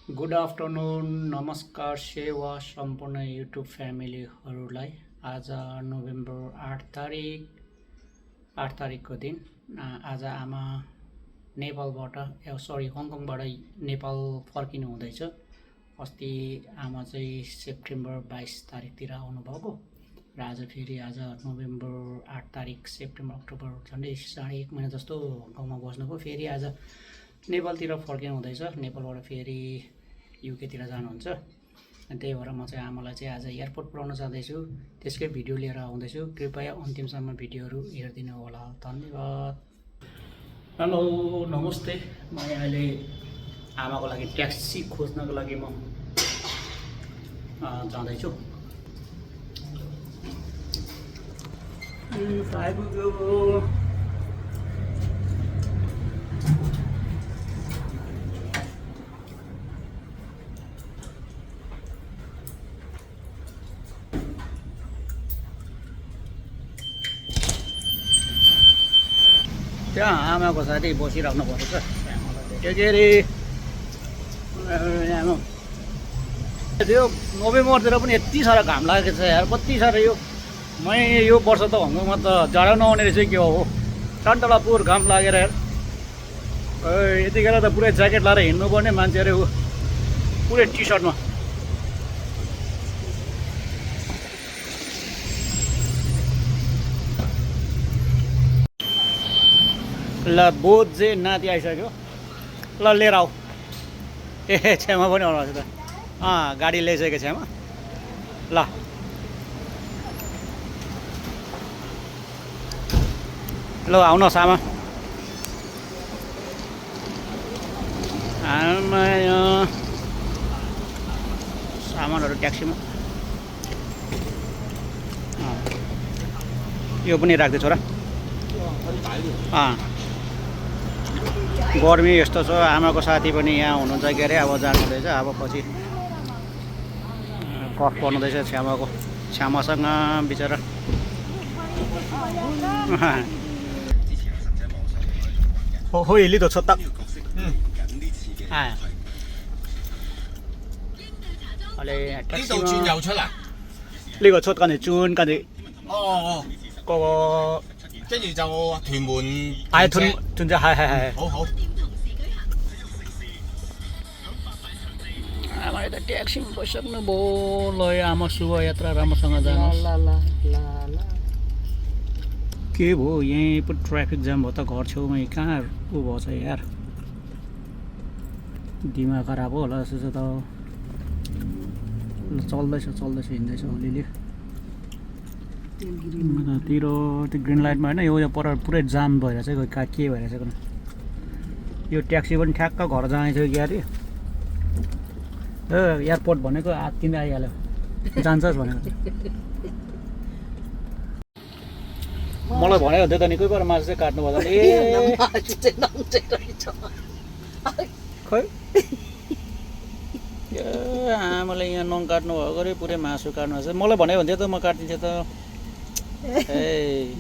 Good afternoon, नमस्कार सेवा सम्पूर्ण युट्युब फ्यामिलीहरूलाई। आज नोभेम्बर 8 तारिकको दिन। आज आमा नेपालबाट हङकङबाट नेपाल फर्किनु हुँदैछ। अस्ति आमा चाहिँ सेप्टेम्बर 22 तारिकतिर आउनुभएको र आज नोभेम्बर 8 तारिक सेप्टेम्बर अक्टोबर झन्डै साढे 1 महिना जस्तो हङकङमा बस्नुभयो। फेरि आज नेपालतिर फर्किनु हुँदैछ। नेपालबाट फेरि युकेतिर जानुहुन्छ। अनि त्यही भएर म चाहिँ आमालाई चाहिँ आज एयरपोर्ट पुऱ्याउन जाँदैछु। त्यसकै भिडियो लिएर आउँदैछु। कृपया अन्तिमसम्म भिडियोहरू हेरिदिनु होला। धन्यवाद। हेलो, नमस्ते। म अहिले आमाको लागि ट्याक्सी खोज्नको लागि म जाँदैछु। त्यहाँ आमाको साथै बसिराख्नु पर्छ। त्यो के अरे त्यो नोभेम्बरतिर पनि यति साह्रो घाम लागेको छ यार, कति साह्रो। यो वर्ष त हङकङमा त जाडो नआउने रहेछ के हो। टन्टला पुर घाम लागेर यार। यतिखेर त पुरै ज्याकेट लाएर हिँड्नुपर्ने मान्छेहरू पुरै टी सर्टमा। ल बोध चाहिँ नाति आइसक्यो। ल लिएर आऊ। छेमा पनि आउनु त। गाडी ल्याइसक्यो छेमा। ल ल आउनुहोस् आमा। आमा सामानहरू ट्याक्सीमा। यो पनि राख्दै छोरा। गर्मी यस्तो छ। आमाको साथी पनि यहाँ हुनुहुन्छ के अरे, अब जानुहुँदैछ। अब पछि कफ पर्नुहुँदैछ छ्यामासँग बिचरा। हो हिली त छोता।呢個出緊條磚，跟住嗰個。跟住就屯門，屯就係。好。आमाले त ट्याक्सीमा बसिसक्नुभयो। ल आमा शुभ यात्रा राम्रोसँग जानुहोस्। के भयो यहीँ पो ट्राफिक जाम भयो त। घर छेउमै कहाँ उ भएको छ यार। दिमाग खराब हो होला जस्तो छ त। चल्दैछ हिँड्दैछ अलिअलि। तिर त्यो ग्रिन लाइटमा होइन, यो पर पुरै जाम भइरहेछ के भइरहेछ। यो ट्याक्सी पनि ठ्याक्क घर जाँदैछ कि अरे। एयरपोर्ट भनेको आत्तिँदै आइहाल्यो। जान्छस् भनेको मलाई भनेको हुन्थ्यो त नि। कोही पर मासु चाहिँ काट्नु पर्दैन। खै आमाले यहाँ नङ काट्नु भएको अरे, पुरै मासु काट्नु पर्छ। मलाई भनेको हुन्थ्यो त म काटिदिन्थेँ त।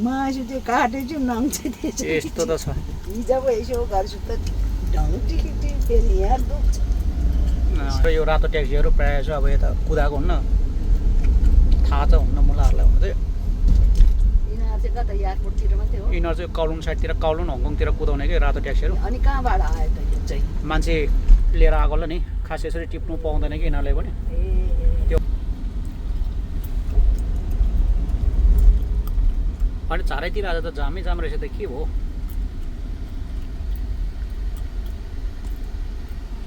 मासु चाहिँ काटेछु, नङ चाहिँ दिएछु। यस्तो त छ। हिजो पो यसो गर्छु त ढङ टिकटी फेरि यहाँ दुख्छ। यो रातो ट्याक्सीहरू प्रायः चाहिँ अब यता कुदाएको हुन्न, थाहा त हुन्न मुलाहरूलाई हुनु चाहिँ। यिनीहरू चाहिँ कता एयरपोर्टतिर मात्रै हो। यिनीहरू चाहिँ काउलुङ साइडतिर, काउलुङ हङकङतिर कुदाउने कि रातो ट्याक्सीहरू। अनि कहाँबाट आयो त यो चाहिँ? मान्छे लिएर आएकोलाई नि खास यसरी टिप्नु पाउँदैन कि यिनीहरूले पनि। त्यो अनि चारैतिर आज त जामै जाम रहेछ त। के भयो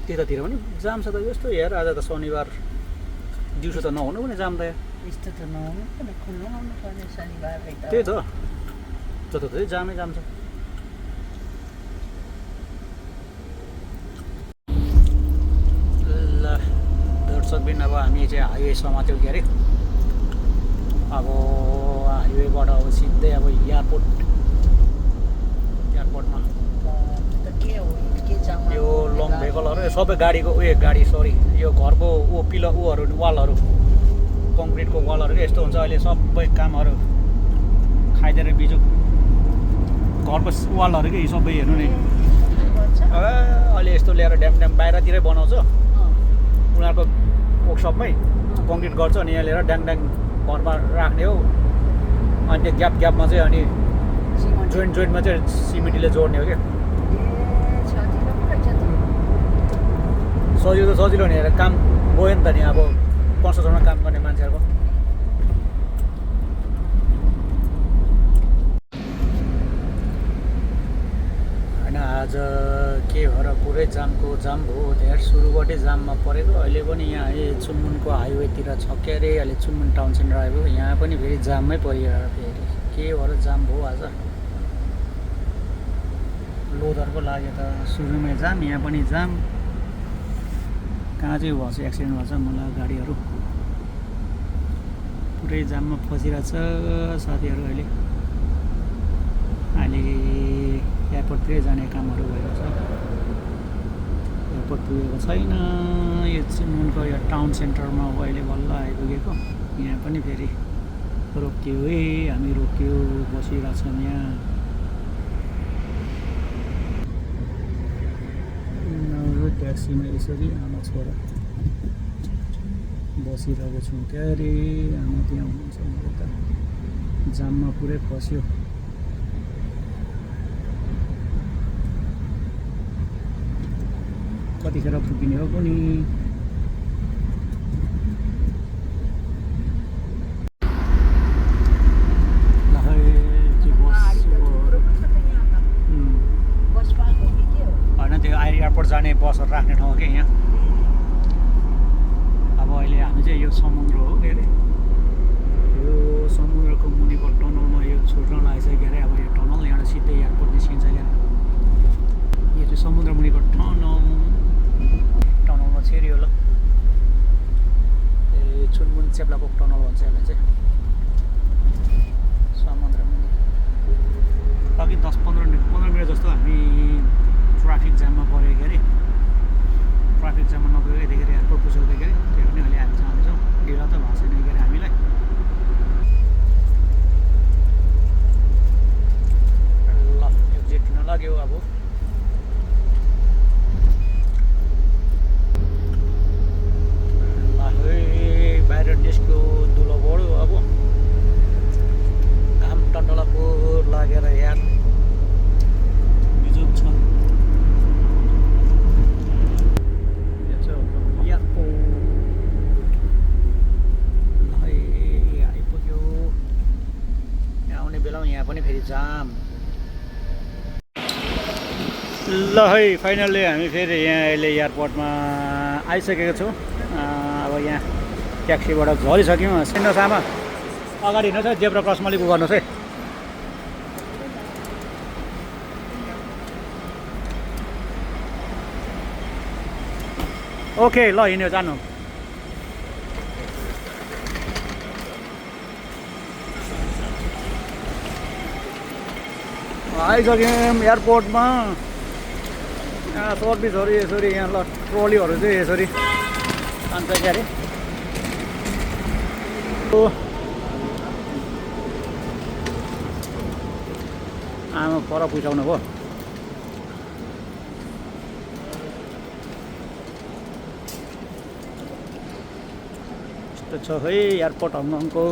त्यतातिर पनि जाम छ त। यस्तो हेर, आज त शनिबार दिउँसो त नहुनु पनि जाम त। यस्तो त नहुनु पर्ने, खुल्नु आउनु पर्ने शनिबार। त्यही त जताततै जामै जाम छ। ल दर्शकबिन, अब हामी चाहिँ हाइवे समात्यौँ के अरे। अब हाइवेबाट अब सिधै अब एयरपोर्टमा यो लङ भेहिकलहरू सबै गाडीको गाडी सरी यो घरको पिलर वालहरू, कङ्क्रिटको वालहरू यस्तो हुन्छ। अहिले सबै कामहरू खाइदिएर बिजोग घरको वालहरू के सबै हेर्नु नि। अहिले यस्तो ल्याएर ड्याम बाहिरतिरै बनाउँछ। उनीहरूको वर्कसपमै कङ्क्रिट गर्छ अनि यहाँ लिएर ड्याङ घरमा राख्ने हो अनि त्यो ग्यापमा चाहिँ अनि जोइन्टमा चाहिँ सिमेन्टले जोड्ने हो क्या सजिलो नि हेर काम गयो नि त नि अब कन्स्ट्रक्सनमा काम गर्ने मान्छेहरूको होइन आज के भएर पुरै जामको जाम भयो धेरै सुरुबाटै जाममा परेको अहिले पनि यहाँ चुनमुनको हाइवेतिर छ के अरे अहिले चुनमुन टाउन सेन्टर आयो यहाँ पनि फेरि जाममै परियो फेरि के भएर जाम भयो आज लोडरको लाग्यो त सुरुमै जाम यहाँ पनि जाम कहाँ चाहिँ भएछ एक्सिडेन्ट भएछ मलाई गाडीहरू पुरै जाममा फसिरहेछ साथीहरू अहिले एयरपोर्टतिरै जाने कामहरू भइरहेछ एयरपोर्ट पुगेको छैन यो चिनमुनको यो टाउन सेन्टरमा अब अहिले बल्ल आइपुगेको यहाँ पनि फेरि रोक्यो है हामी रोक्यो बसिरहेछौँ यहाँ ट्याक्सीमा यसरी आमा छोरा बसिरहेको छौँ क्या अरे आमा त्यहाँ हुनुहुन्छ यता जाममा पुरै फस्यो कतिखेर पुगिने हो कुनि होइन त्यो एयरपोर्ट जाने बसहरू राख्ने ठाउँ क्या यहाँ अब अहिले हामी चाहिँ यो समुद्र हो के अरे यो समुद्रको मुनिको टनलमा यो छोड्न लागेको छ के अरे अब यो टनल यहाँबाट सिधै एयरपोर्ट निस्किन्छ क्या यो चाहिँ समुद्र मुनिको टनलमा छिर्यो ल ए चुनमुन चेप्लापोक टनल भन्छ यसलाई चाहिँ समुद्र मुनि अघि 10-15 मिनट जस्तो हामी ट्राफिक जाममा पऱ्यो के अरे ट्राफिक जाममा नपुगेदेखि एयरपोर्ट पुग्दाखेरि त्यो पनि अहिले हामी जाँदैछौँ ढिलो त भएको छैन के अरे हामीलाई ल एक्जिट हुन लाग्यो अब बाहिर देशको दुलो बढ्यो अब घाम टन्टलाको लागेर यार बिजोग छ आइपुग्यो आउने बेलामा यहाँ पनि फेरि जाम ल है फाइनल्ली हामी फेरि यहाँ अहिले एयरपोर्टमा आइसकेको छौँ अब यहाँ ट्याक्सीबाट झरिसक्यौँ हिँड्नुहोस् आमा अगाडि हिँड्नुहोस् है जेब्रा क्रसमा अलिक गर्नुहोस् है ओके ल हिँड्यो जानु आइसक्यौँ एयरपोर्टमा यहाँ सर्भिसहरू यसरी यहाँ ल ट्रलीहरू चाहिँ यसरी अन्त के अरे आमा पर पुइसाउनु भयो यस्तो छ है एयरपोर्ट हङकङको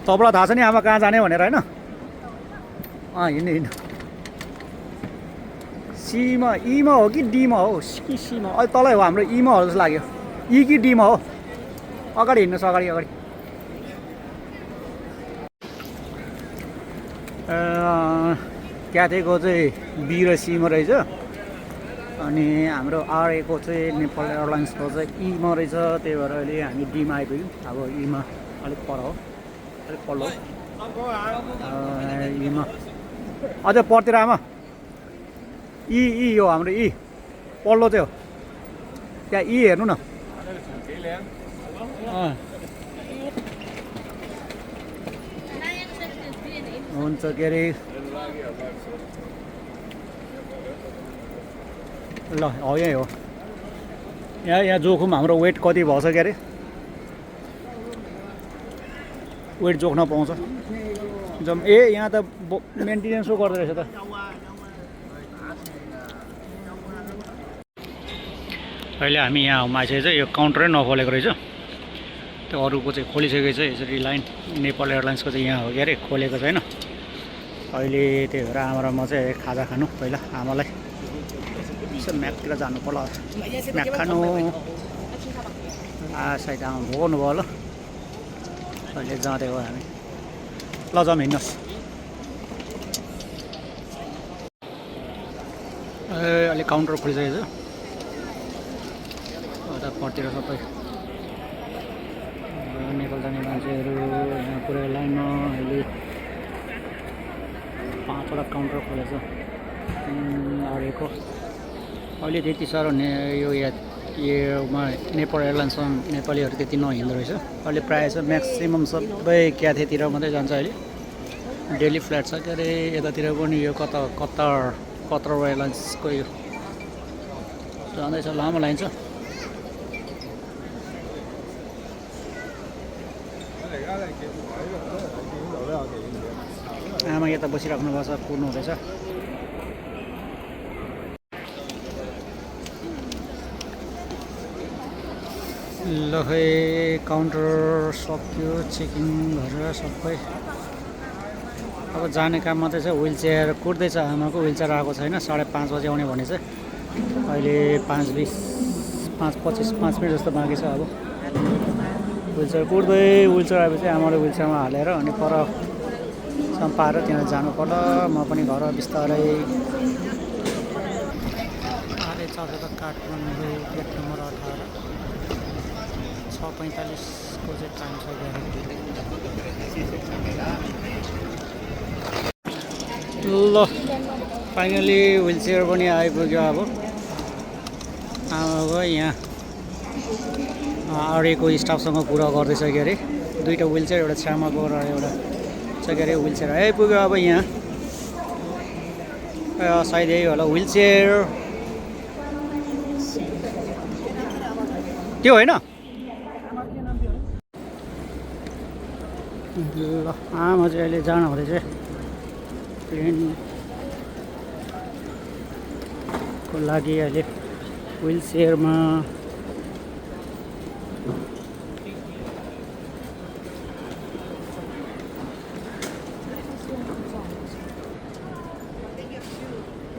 तपाईँलाई थाहा छ नि आमा कहाँ जाने भनेर होइन हिँड्नु सीमा ईमा हो कि डीमा हो कि सीमा अहिले तलै हो हाम्रो ईमा हो जस्तो लाग्यो ई कि डीमा हो अगाडि हिँड्नुहोस् अगाडि क्याथेको चाहिँ बी र सीमा रहेछ अनि हाम्रो आरएको चाहिँ नेपाल एयरलाइन्सको चाहिँ ईमा रहेछ त्यही भएर अहिले हामी डीमा आइपुग्यौँ अब ईमा अलिक पर हो अलिक पल्लो ईमा अझै परतिर आमा हो हाम्रो पल्लो चाहिँ हो त्यहाँ हेर्नु न हुन्छ के अरे ल हो यही हो यहाँ जोखौँ हाम्रो वेट कति भएछ के अरे वेट जोख्न पाउँछ जम यहाँ त मेन्टेनेन्सो गर्दो रहेछ त अहिले हामी यहाँ मान्छे चाहिँ यो काउन्टरै नखोलेको रहेछ त्यो अरूको चाहिँ खोलिसकेको छ यसरी लाइन नेपाल एयरलाइन्सको चाहिँ यहाँ हो के अरे खोलेको छैन अहिले त्यही भएर आमा र म चाहिँ खाजा खानु पहिला आमालाई यसो म्याकतिर जानु पर्ला म्याक खानु सायद आमा भोगाउनु भयो ल अहिले जाँदै हो हामी ल जाउँ हिँड्नुहोस् अहिले काउन्टर खोलिसकेको छ यता परतिर सबै नेपाल जाने मान्छेहरू यहाँ पुरै लाइनमा अहिले 5वटा काउन्टर खोलेछ अरेको अहिले त्यति साह्रो योमा नेपाल एयरलाइन्समा नेपालीहरू त्यति नहिँदो रहेछ अहिले प्रायः चाहिँ म्याक्सिमम् सबै क्याथेतिर मात्रै जान्छ अहिले डेली फ्लाइट छ के अरे यतातिर पनि यो कतार एयरलाइन्सको यो जाँदैछ लामो लाइन छ आमा यता बसिराख्नु भएको छ कुर्नु हुँदैछ ल खै काउन्टर सक्यो चेकिङ गरेर सबै अब जाने काम मात्रै छ व्हिल चेयर कुट्दैछ आमाको व्हिल चेयर आएको छैन 5:30 बजे आउने भनेछ अहिले 5:20 5:25 5 मिनट जस्तो बाँकी छ अब व्हिल चेयर कुट्दै व्हिल चेयर आएपछि आमाले व्हिल चेयरमा हालेर अनि पर सम्पाएर त्यहाँ जानु पर्ला म पनि घर बिस्तारै आले चढ्छ त काठमाडौँ गेट नम्बर 18 6:45 को चाहिँ टाइम छ ल फाइनली व्हिल चेयर पनि आइपुग्यो अब आमाको यहाँ अरेको स्टाफसँग कुरा गर्दैछ के अरे दुईवटा व्हिल चेयर एउटा छ्यामाको र एउटा के अरे व्हिल चेयर आइपुग्यो अब यहाँ सायद यही होला व्हिल चेयर त्यो होइन ल आमा चाहिँ अहिले जानु हुँदैछ प्लेनको लागि अहिले व्हिल चेयरमा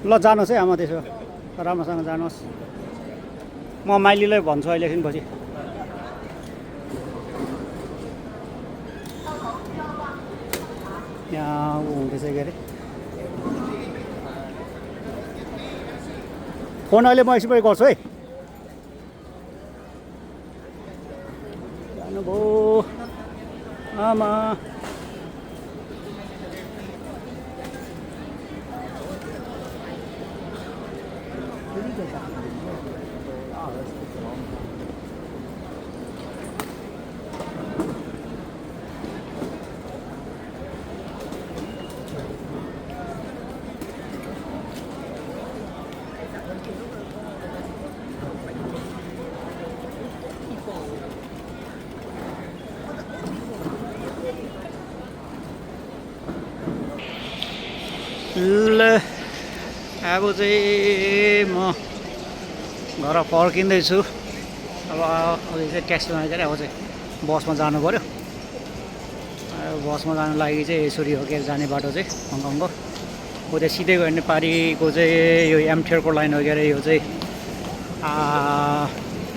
ल जानुहोस् है आमा त्यसो राम्रोसँग जानुहोस् म माइलीलाई भन्छु अहिले एकछिनपछि यहाँ ऊ हुँदैछ के अरे फोन अहिले म एकछिनपछि गर्छु है जानुभयो आमा ल अब चाहिँ म घर फर्किँदैछु अब अघि चाहिँ ट्याक्सीमा के अरे अब चाहिँ बसमा जानु पऱ्यो बसमा जानु लागि चाहिँ यसरी हो के जाने बाटो चाहिँ हङकङको उता सिधै गयो भने पारिको चाहिँ यो एमटिआरको लाइन हो के अरे यो चाहिँ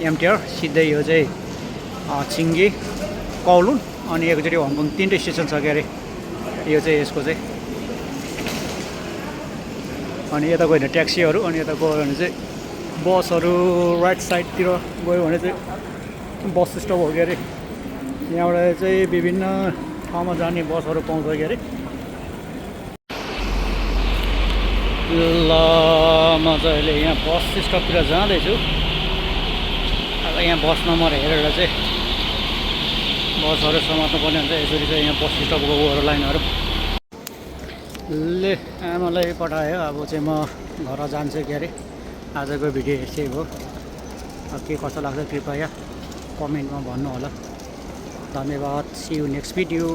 एमटिआर सिधै यो चाहिँ छिङ्गी कौलुन अनि एकचोटि हङकङ 3वटै स्टेसन छ के अरे यो चाहिँ यसको चाहिँ अनि यता गयो भने ट्याक्सीहरू अनि यता गयो भने चाहिँ बसहरू राइट साइडतिर गयो भने चाहिँ बस स्टप हो के अरे यहाँबाट चाहिँ विभिन्न ठाउँमा जाने बसहरू पाउँछ के अरे ल म चाहिँ अहिले यहाँ बस स्टपतिर जाँदैछु अब यहाँ बस नम्बर हेरेर चाहिँ बसहरू समात्नु पर्ने हुन्छ यसरी चाहिँ यहाँ बस स्टपको गएर लाइनहरू ले आमालाई पठायो अब चाहिँ म घर जान्छु के अरे आजको भिडियो यसै हो। के कस्तो लाग्छ कृपया कमेन्टमा भन्नु होला। धन्यवाद। See you next video.